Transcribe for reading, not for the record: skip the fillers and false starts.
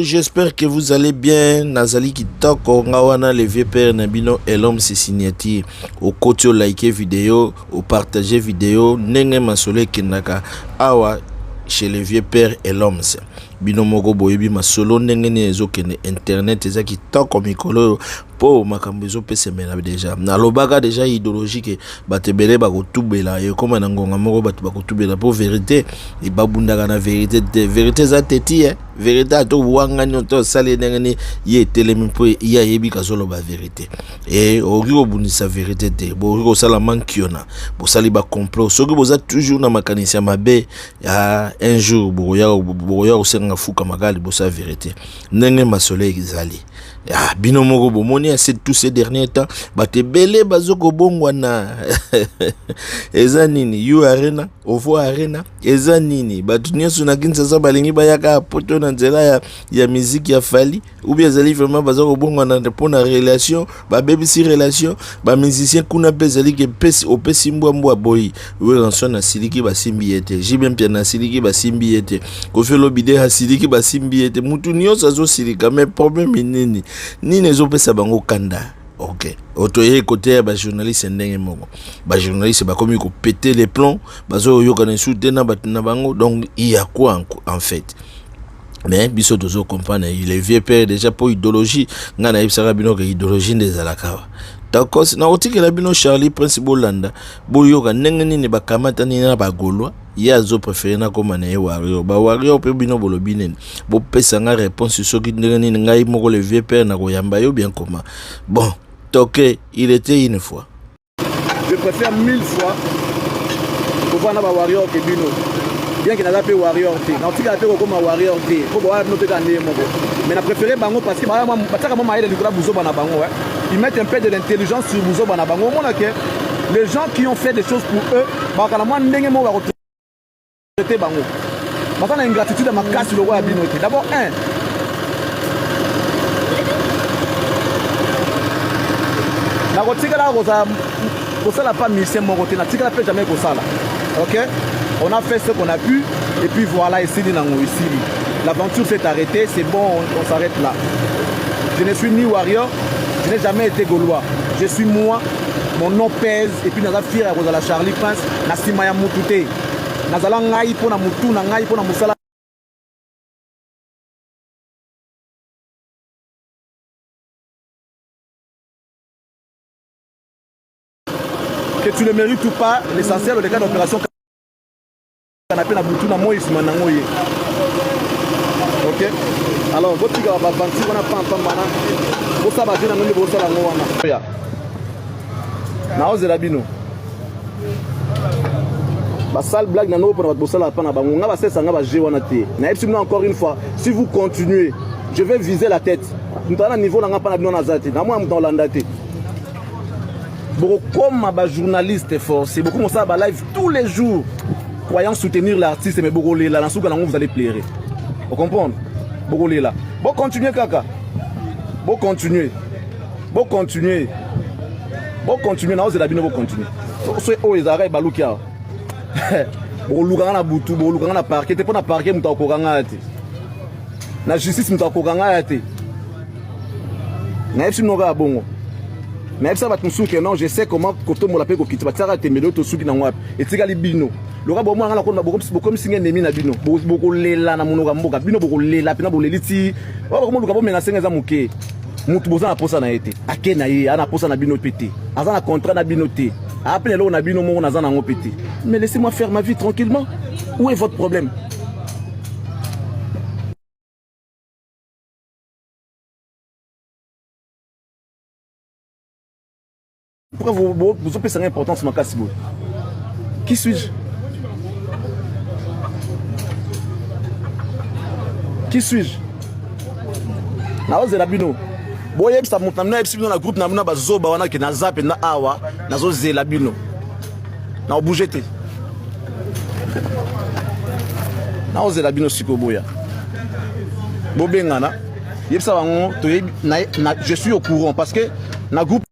J'espère que vous allez bien. Nazali kitoko nga wana le vieux père na bino Elom si signature. Okoti o liker vidéo, o partager vidéo ndenge masolo ekendaka awa chez le vieux père Eloms. Bino moko boyebi masolo ndenge nini ezokende internet eza kitoko mikolo oyo mpo makambo ezopesemela deja. Nalobaka deja idéologie ke bato ebele bakotubela, ekoma na ngonga moko bato bakotubela mpo verite babundaka na verite te. Verite eza teti eh? Verite ata owangani oto osali ndenge nini, ye etelemi mpo ye ayebi kazoloba verite. E okoki kobundisa verite te, bokoki kosala mankiona, bosali bacomplot. Soki boza toujours na makanisi ya mabe ya un jour bokoya kosenga fuka makala liboso ya verite. Ndenge masolo ezali ah, bino moko bomoni ase tous ces derniers temps bato ebele bazo kobongwana eza nini u arena ovo arena eza nini bato nyonso na Kinshasa balingi bayaka poto na nzela ya miziki ya Fally ou bien ezali vraiment baza kobongwana mpo na relation, babebisi relation bamusicien kuna mpe ezali ke opesi mbwa mbwa boyi. Werrason asiliki basimbi ye te, JB Mpiana asiliki basimbi ye te, Koffi Olomide asiliki basimbi ye te, mutu nyonso azosilika. Mais problème nini nini ezopesa bango kanda? Ok, otoye kote ya bajournaliste ndenge moko, bajournaliste bakomi kopete les plombs, bazoyoka na esu te na bato na bango. Donc il y a quoi en fait? Mais biso tozo comprendre le vieux père déjà po idéologie ngai nayebisaka bino ke idéologie nde ezalaka awa. Takos nakotikela bino Charlie Prince, bolanda boyoka ndenge nini bakamata nini na bagaulois. Ye azo préféré nakóma na ye warrior, bawarrior mpe bino bolobi nini? Bopesa nga réponse soki ndenge nini ngai moko le vieux père nakoyamba yo bien koma. Bon, toke, il était une fois. Je préfère mille fois kovanda ba warrior ke bino, bien ke naza mpe warrior te, nakotikala mpe kokóma warrior te mpo bawana bino mpe kaka ndenge moko. Mais na préféré bango parce que batiaka mwa mayele likolo ya buzoba na bango. Ils mettent un peu de l'intelligence sur buzoba na bango. Omona ke les gens qui ont fait des choses pour eux bakaka na mwa ndenge moko bakotraite bango, baza na ingratitude ya makasi lokola ya bino te. D'abord un nakotikala kozala kosala pas musicien moko te, natikala mpe jamais kosala. Ok, on a fait ce qu'on a pu et puis voilà, esili nango, esili, l'aventure s'est arrêtée, c'est bon, on s'arrête là. Je ne suis ni warrior, je n'ai jamais été gaulois, je suis moi, mon nom pèse et puis naza fier ya kozala Charlie Prince na nsima ya mutu te. Nazala ngai mpo na mutu na ngai, mpo na mosala. Que tu le mérites ou pas, l'essentiel, le cas d'opération canapé na butu na moi nsima nango ye. Ok, alors botikaka baventure wana pampamba na bosala bavie nango nde bosala yango wana. Ya naozela bino basale blague na mpona bato bosala mpa na bango, nga basalisa nga baje wana te. Nayebisi bino encore une fois, si vous continuez, je vais viser la tête. Moto aza na niveau na nga mpa na bino naza te, namona moto akolanda te. Bokokoma bajournaliste forcé, bokoma kosala balive tous les jours croyant soutenir l'artiste, mais bokolela na suka nango, vous allez pleurer, ocomprendre? Bokolela, bocontinue kaka, bocontinue, bocontinue, bocontinue, naozela bino, bocontinue. So oyo ezalaka ebaluki awa, bokolukanga na butu, bokolukanga na parquet te, mpo na parquet moto akokanga ya te, na justice moto akokanga ya te. Nayebisi bino kaka bongo, nayebisa bato mosusu ke non, je sais comment kotombola mpe kokita. Batiaka tembele oyo tosuki nango wapi? Etikali bino loka bomona nga nakona bokomisi nga ennemi na bino. Bokolela na monoko ya mboka, bino bokolela mpena, boleli ti oyo bokomoluka bomena senga eza moke. Mutu boza na posa na ye te, ake na ye, aza na posa na bino mpe te, aza na contrat na bino te, aa mpe na eloko na bino moko naza nango mpe te. Mais laissez-moi faire ma vie tranquillement, où est votre problème? Pourquoi vous vous opesanga importance makasi boye? Qui suis-je? Qui suis-je? Naozela bino boyebisa moto na bino, ayebisi bino na groupe na bino bazoba wana ke naza mpenza awa, nazozela bino, naobouge te, naozela bino. Sikoyo boya bobengana, yebisa bango toyebi. Je suis au courant parce que na groupe